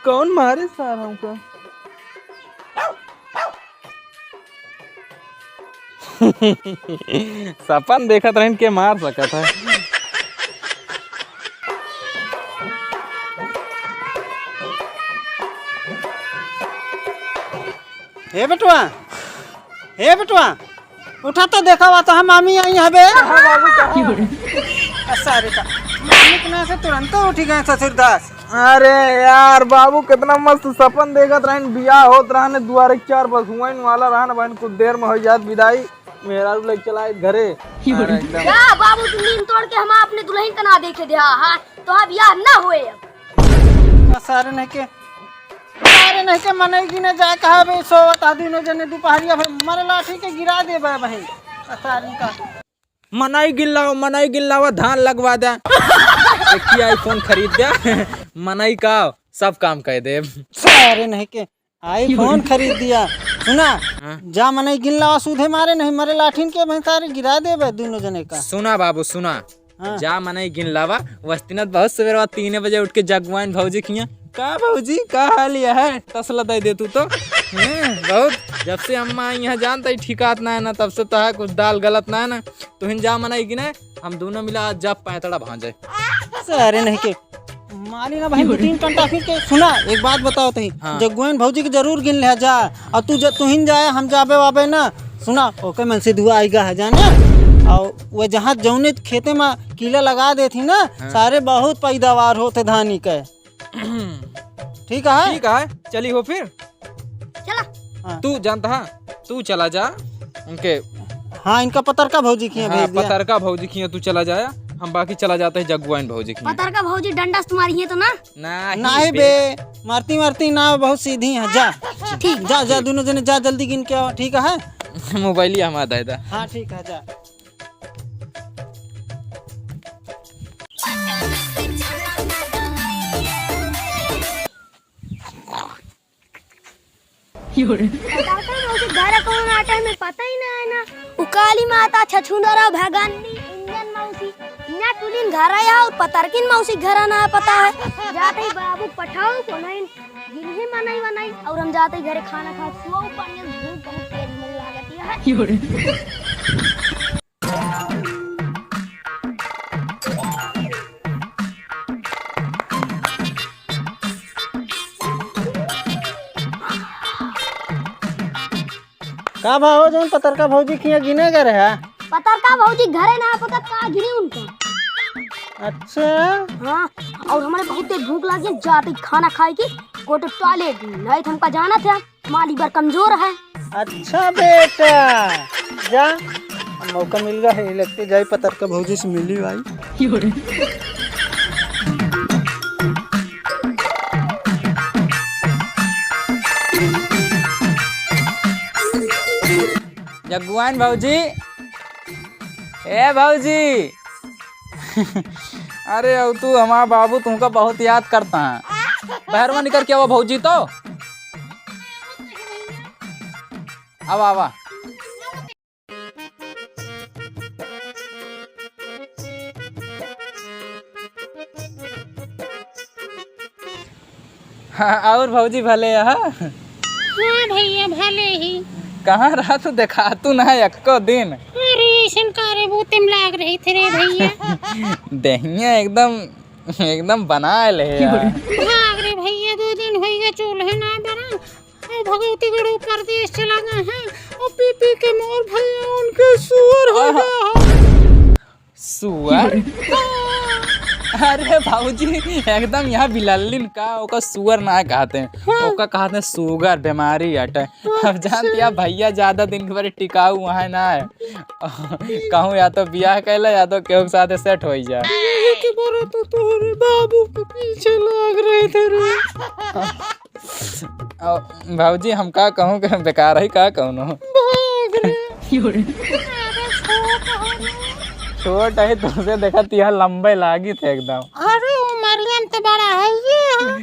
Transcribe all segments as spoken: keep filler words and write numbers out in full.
कौन मारे सार हमका? सपन देखत रहन के मार सकत है। हे बेटवा, हे बेटवा, उठा तो देखा, वा तो हम मामी आई हबे। कहाँ बाबू, कहाँ? आ, सारे का मामी के ना से तुरंत उठी गए ससुरदास। अरे यार बाबू, कितना मस्त सपन देखत रहन, बियाह होत रहन, दुआरे चार बस हुआइन वाला रहन, बहन कुछ देर में हो जात विदाई, मेहरारू लेके चला आए घरे। अरे एकदम। क्या बाबू, तू नींद तोड़ के हम अपने दुल्हन का ना देखे दे, हाँ, हाँ, तो अब बियाह ना होए अब। आ, सारे नहीं के अरे नहीं के मनई गिने जाए कहा बे, सोवत आ दुनो जने दुपहरिया भर मरे लाठी के गिरा देबे बहिन। असारी का। मनई गिन लावा, मनई गिन लावा, धान लगवा द्या। एक ही iPhone खरीद द्या। मनई का सब काम कइ देब। अरे नहीं के iPhone खरीद दिया। सुना, हाँ। जा मनई गिन लावा, सूधे मारे नहीं मरे लाठिन के भैंसारी गिरा देबे दुनो जने का। सुना बाबू, सुना। हाँ। जा मनई गिन लावा, वस्तिनत बहुत सवेरवा तीन बजे उठ के जगुआइन भौजी किया, "का भौजी, का हाल यह है?" तसला दे दे तू तो। हैं, बहुत, जब से अम्मा आई यहाँ जानता ही ठिकात ना है ना, तब से तो है कुछ दाल गलत ना है ना। तुहिन जा मनई गिने, हम दुनो मिला आज जा पैतड़ा भांजे। सारे नहीं के, माली ना भाई, दो तीन टंटा फिर के। सुना, एक बात बताओ तही, हाँ। जगुआइन भौजी के जरूर गिन ले जा, और तू ज-, तुहिन जाए, हम जाबे वाबे ना। सुना, ओके मन से दुआ आइगा है जाने। और वो जहाँ जौने खेते में कीला लगा देथी ना, हाँ। सारे बहुत पैदावार होते धानी के। ठीक है? ठीक है, चली हो फिर। चला। हाँ। तू जानता है, तू चला जा उनके। हाँ, इनका पतरका भौजी किया हाँ, भेज दिया। पतरका भौजी किया तू चला जाया, हम बाकी चला जाते हैं जगुआइन भौजी किया। पतरका भौजी डंडा से तुम्हारी है तो ना? नहीं नहीं बे। बे, मारती मारती ना, बहुत सीधी है। जा, ठीक। जा, जा, दुनो जने जा, जल्दी गिन के आओ, ठीक है? मोबाइल ही हमारा दे दा। हाँ, ठीक है, जा। पता नहीं उसे घर कौन आटे में पता ही ना है ना। उ काली माता, छछुंदरा, भगन्नी, इंजन मौसी, ना टुलिन घर आया और पतरकिन मौसी घर ना पता है। जाते ही बाबू पठाओ को नहीं, जिन्हें मनाई बनाई और हम जाते ही घरे खाना खा, सुओ पानी, भूख बहुत तेज मन लागत है। का भाव जौन पतरका भौजी किया गिने गए रहे? पतरका भौजी घरे ना पता का गिनी उनका। अच्छा। हाँ, और हमारे बहुत तेज भूख लगी है, जाते ही खाना खाए की, go to toilet, नहीं तो हमका जाना था। माली बर कमजोर है। अच्छा बेटा, जा, मौका मिल गया है, लगते जाई पतरका भौजी से मिली भाई। जगुआइन भौजी, ए भौजी, अरे, अब तू हमारा बाबू तुमका बहुत याद करता है। बहरवा निकर के आवा भौजी तो। आवा, आवा। हाँ, और भौजी भले ह? हाँ भैया, भले ही। कहाँ रहा तू, देखातू ना है एको दिन। अरे, ऐसन कारे बूते में लाग रही थे रे भैया। देहिया एकदम, एकदम बनाए ले यार। भाग रे भैया, दो दिन होइगा चूल्हे ना बरा। ओ भगवती गढ़ो परदेश चला गए हैं। ओ पी पी के मोर भैया उनके सुअर हो आहा। गया है। सुअर? अरे भौजी, एकदम यहाँ बिलल्लिन का, ओकर सुअर ना कहते हैं, हाँ। ओकर कहते हैं सुगर, बीमारी अटे। अब जानती है भैया, ज्यादा दिन के बारे टिकाऊ वहाँ ना है। कहूँ या तो बियाह कैला या तो केहू के साथ set हो जाए। के बारे तो तोहरे बाबू के पीछे लाग रहे थे रे। अ, भौजी, हम का कहूँ के बेकार है का कहूँ न? भाग रे। अरे, छोट है रे। छोट है, तुमसे देखा तिहा लंबे लागी थे एकदम। अरे, उमरियन तो बड़ा है ये,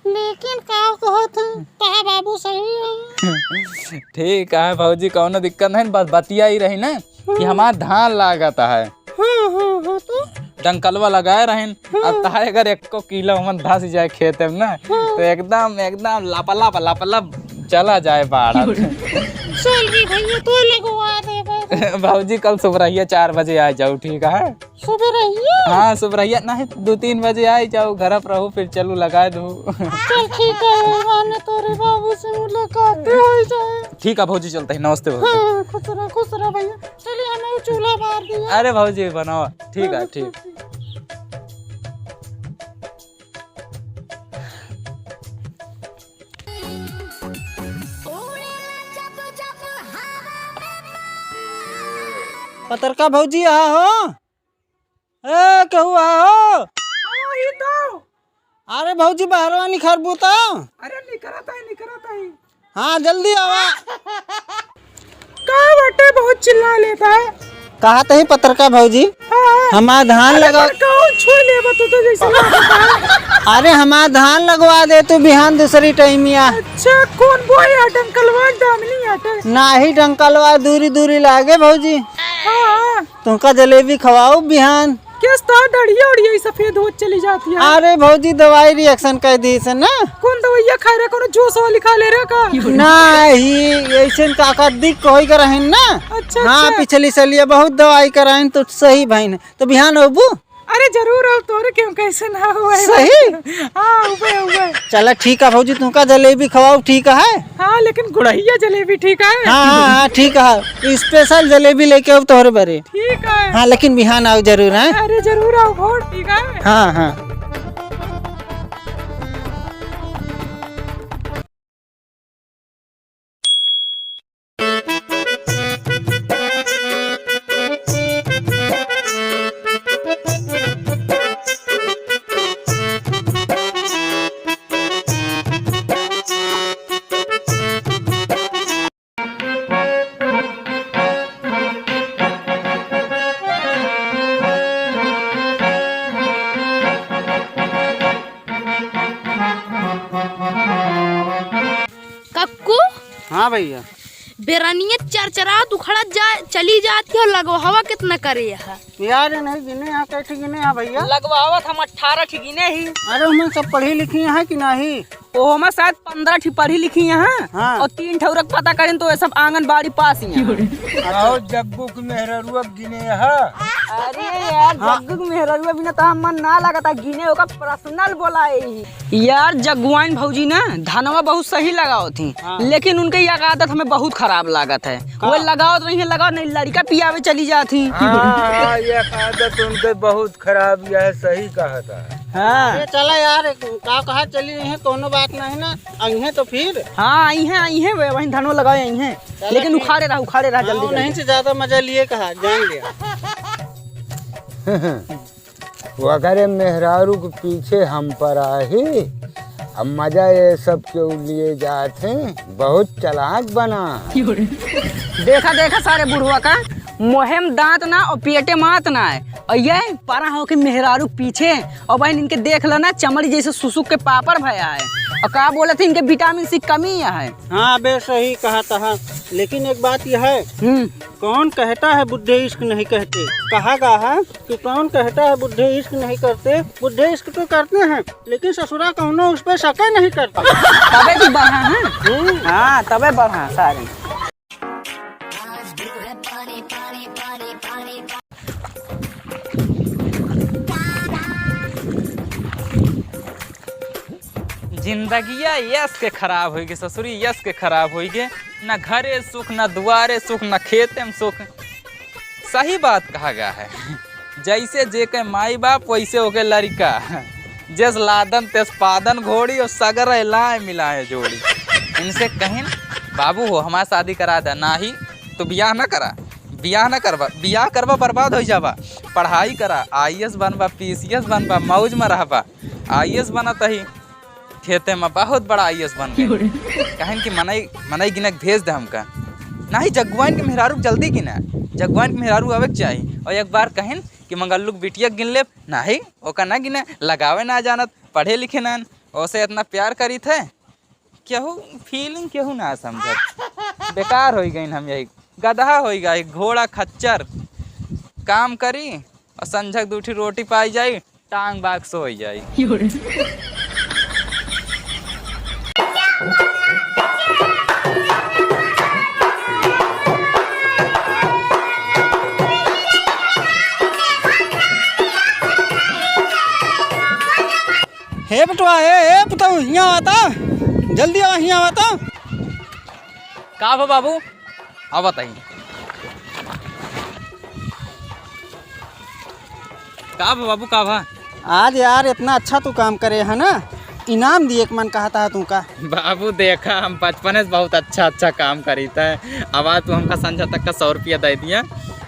लेकिन का कहत है, तहा बाबू सही है। ठीक है भौजी, कौनो दिक्कत नहीं, बस बतिया ही रही ना कि हमार धान लागत है। हाँ, हाँ, हाँ, तो? डंकलवा लगाए रहेन, हाँ। अब तहार अगर एको कीला ओमन धस जाए खेते में ना, हाँ। तो एकदम, एकदम लपलप, लपलप चला जाए बाड़ा। चल रे भैया, तो लगवा दे बे। भौजी, कल सुबरहिया चार बजे आ जाऊ, ठीक है? सुबरहिया? हाँ, सुबरहिया नहीं, दो तीन बजे आ जाऊ, घर पर रहू, फिर चलू लगा दू। चल ठीक है, माने तोरे बाबू से मुलाकात हो जाए। ठीक है भौजी, चलते हैं, नमस्ते भौजी। हाँ, खुश रह, खुश रह भैया। चलिए, हम चूल्हा बार दिया। अरे भौजी, बनाओ, ठीक है, ठीक। पतरका भौजी, आ हो। ए, केहू आ हो। हाँ, ई तो। अरे भौजी, बहरवा निखरबू तो। अरे निकरत है, निकरत है। हाँ, जल्दी आवा। का बाटे, बहुत चिल्ला लेता है। कहा तही पतरका भौजी, हाँ। हमार धान अरे लगा पर कौन छू लेबा तू तो जैसे लागता है। अरे हमार धान लगवा दे तू बिहान दूसरी टाइमिया। अच्छा, कौन बोया, डंकलवा दामिनी आटे? नाही डंकलवा दूरी दूरी लागे भौजी। हाँ। तुमका जलेबी खवाऊ बिहान। केस तो डढ़िया उड़िया ही सफेद होत चली जाती है। अरे भौजी, दवाई reaction कर दी से ना। कौन दवाइया खाए रहे, कोनो जोश वाली खा ले रहे का? नाही, ऐसे काका दिक होई के रहेन ना। अच्छा, हाँ, अच्छा। पिछली सलिया बहुत दवाई कराइन तो सही भइन। तो बिहान होबू? अरे जरूर हो, तोरे क्यों कैसे ना हो। सही? हाँ, उबे, उबे। चला ठीक है भौजी, तुमका जलेबी खवाऊ, ठीक है? हाँ, लेकिन गुड़हिया जलेबी ठीक है? हाँ, हाँ, हाँ, ठीक है। Special जलेबी लेके आऊ तोहरे बरे। ठीक है। हाँ, लेकिन बिहान आऊ जरूर, हैं? अरे, जरूर आऊ, बहुत ठीक है। हाँ, हाँ। कक्कू? हाँ भैया। बेरनिया चरचरात उखड़त जा, चली जाती हो, लगवहवा कितना करे यहाँ? यार, नहीं गिने यहाँ, कै ठी गिने यहाँ भैया? लगवहवा त हम अठारह ठी गिने ही। अरे, ओमन सब पढ़ी लिखी हैं कि नहीं? ओहमा शायद पन्द्रह ठी पढ़ी लिखी यहाँ, हाँ। और तीन ठौरक पता करें तो ये सब आंगनबाड़ी पास ही हैं। और जग्गू की मेहररुआ गिने यहाँ। अरे यार, हाँ। जग्गू की मेहररुआ बिना तो हम मन ना लगता गिने, ओका personal बोला है ही। यार, जग्गुआइन भौजी ना धनवा बहुत सही लगावत ही, हाँ। लेकिन उनके यह आदत हमें बहुत खराब लागत है। का? वो लगावत रही है, लगावत नहीं, लड़का पियावे चली जात ही। हाँ, हाँ, ये आदत उनके बहुत खराब, यह सही कहा था। हाँ। ये चला यार, का कहा चली रही है, कोनो बात नहीं ना, आई हैं तो फिर। हाँ, आई हैं, आई हैं, वे वहीं धनवा लगाए आई हैं। चला लेकिन ठीक। उखाड़े रहा, उखाड़े रहा, हाँ, जल्दी, वो जल्दी। नहीं से ज्यादा मजा लिए कहा, जान लिया। वगैरह मेहरारू के पीछे हम पर आही, अब मजा ये सब क्यों लिए जात हैं, बहुत चालाक बना। देखा, देखा सारे बुढ़वा का, मुँहे में दांत ना और पेटे मात ना है, और ये परा होके मेहरारू के पीछे, और बहन इनके देख लो ना, चमड़ी जैसे सुसुक के पापड़ भया है, और का बोलत है इनके vitamin C कमी है। हाँ बे, सही कहा तहा, लेकिन एक बात यह है, हम्म। कौन कहता है बूढ़े इश्क नहीं करते? कहा गया है कि कौन कहता है बूढ़े इश्क नहीं करते? बूढ़े इश्क तो करते हैं, लेकिन ससुरा कौनो उस पे शक नहीं करता। तबे की बढ़ा है। हम्म। हाँ, तबे बढ़ा सारे। जिंदगिया यस के खराब होई गे ससुरी, यस के खराब होई गे। ना घरे सुख, ना दुआरे सुख, ना खेते में सुख। सही बात कहा गया है, जैसे जेके माई बाप वैसे ओके लड़िका। जस लादन तेस पादन घोड़ी और सगरे लाए मिलाए जोड़ी। इनसे कहिन, "बाबू हो, हमार शादी करा दे, नाही तो बियाह न करा, बियाह न करबा, बियाह करबा बर्बाद होइ जाबा, पढ़ाई करा, IAS बनबा, PCS बनबा, मौज में रहबा।" IAS बनत ही, खेते में बहुत बड़ा IAS बन गए। काहे कि मनई, मनई गिनक भेज दे हमका। नाही, जगुआइन के मेहरारू के जल्दी गिना, जगुआइन के मेहरारू आवे के चाही। और एक बार कहिन कि मंगल्लू के बिटिया के गिन ले, नाही, ओका ना गिना, लगावे ना जानत, पढ़े लिखे नान, ओसे इतना प्यार करी थे, केहू feeling केहू ना समझत। बेकार होई गइन हम, यही गदहा होई गए, घोड़ा खच्चर काम करी। संझक दू ठी रोटी पाई जाई, टांग बाग सोई जाई। हे बेटवा, हे, हे पुतऊ, हियाँ आवा त, जल्दी आवा, हियाँ आवा त। का भा बाबू? आवा ताई। का भा बाबू, का भा? आज यार इतना अच्छा तू काम करे है ना, इनाम दिए के मन कहत है तुमका। बाबू देखा, हम बचपने से बहुत अच्छा अच्छा काम करीत है। अब आज तू हमका संझा तक का सौ रुपया दे दिया,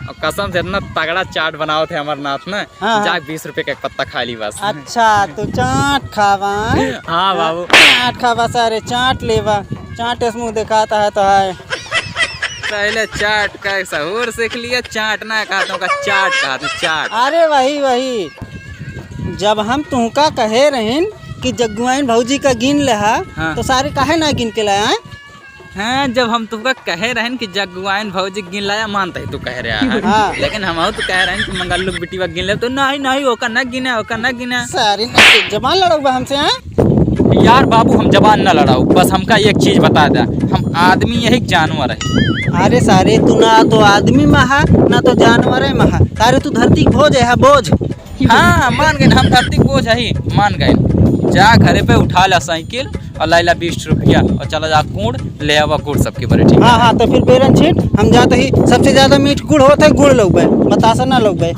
और कसम से इतना तगड़ा चाट बनावत है अमरनाथ में। हाँ, हाँ। जाके बीस रुपये का एक पत्ता खा ली बस। अच्छा, तू चाट खावा? हाँ बाबू। चाट खावा सारे, चाट लेवा, चाट से मुँह देखाता है तो है। पहले चाट का सहूर सीख लिया, चाट ना कहत हूँ का, चाट कहत हूँ, चाट। अरे वही, वही, जब हम तुमका कहे रहिन कि जग्गुआइन भौजी का गिन लेहा, हाँ। तो सारे काहे ना गिन के लाया, हैं? हाँ, जब हम तुमका कहे रहन कि जग्गुआइन भौजी गिन लाया, मानत ही तू कह रहा है। हाँ। लेकिन हमहू तो कह रहन कि मंगल्लू के बिटिया गिन ले, तो नहीं, नहीं, ओका ना गिना, ओका ना गिना। सारे ना जबान लड़ौबा हमसे, हैं? यार बाबू, हम जबान ना लड़ाऊ, बस हमका एक चीज बता दे, हम आदमी यही जानवर है? अरे सारे, तू ना तो आदमी महा, ना तो जानवर है महा। सारे तू धरती के बोझ है, बोझ। हाँ, मान गए, हम धरती के बोझ है, मान गए। जा घरे पे उठा ला साइकिल और लाई ला बीस रुपया और चला जा कूड़ ले आवा, कूड़ सबके बरे, ठीक है? हाँ, हाँ, तो फिर बेरन छीट, हम जात ही, सबसे ज्यादा मीठ गुड़ होत है, गुड़ लउबे, बतासा ना लउबे।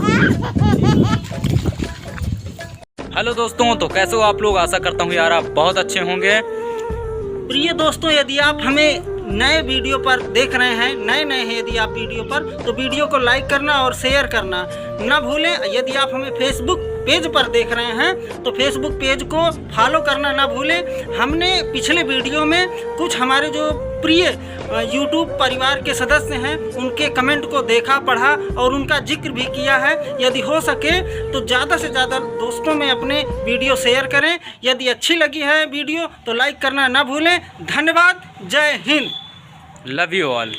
हेलो दोस्तों, तो कैसे हो आप लोग? आशा करता हूँ यार आप बहुत अच्छे होंगे। प्रिय दोस्तों, यदि आप हमें नए वीडियो पर देख रहे हैं, नए नए हैं यदि आप वीडियो पर, तो वीडियो को लाइक करना और शेयर करना ना भूलें। यदि आप हमें फेसबुक पेज पर देख रहे हैं, तो फेसबुक पेज को फॉलो करना ना भूलें। हमने पिछले वीडियो में कुछ हमारे जो प्रिय, अ, YouTube परिवार के सदस्य हैं, उनके कमेंट को देखा, पढ़ा और उनका जिक्र भी किया है। यदि हो सके तो ज़्यादा से ज़्यादा दोस्तों में अपने वीडियो शेयर करें। यदि अच्छी लगी है वीडियो तो लाइक करना ना भूलें। धन्यवाद। जय हिंद। Love you all।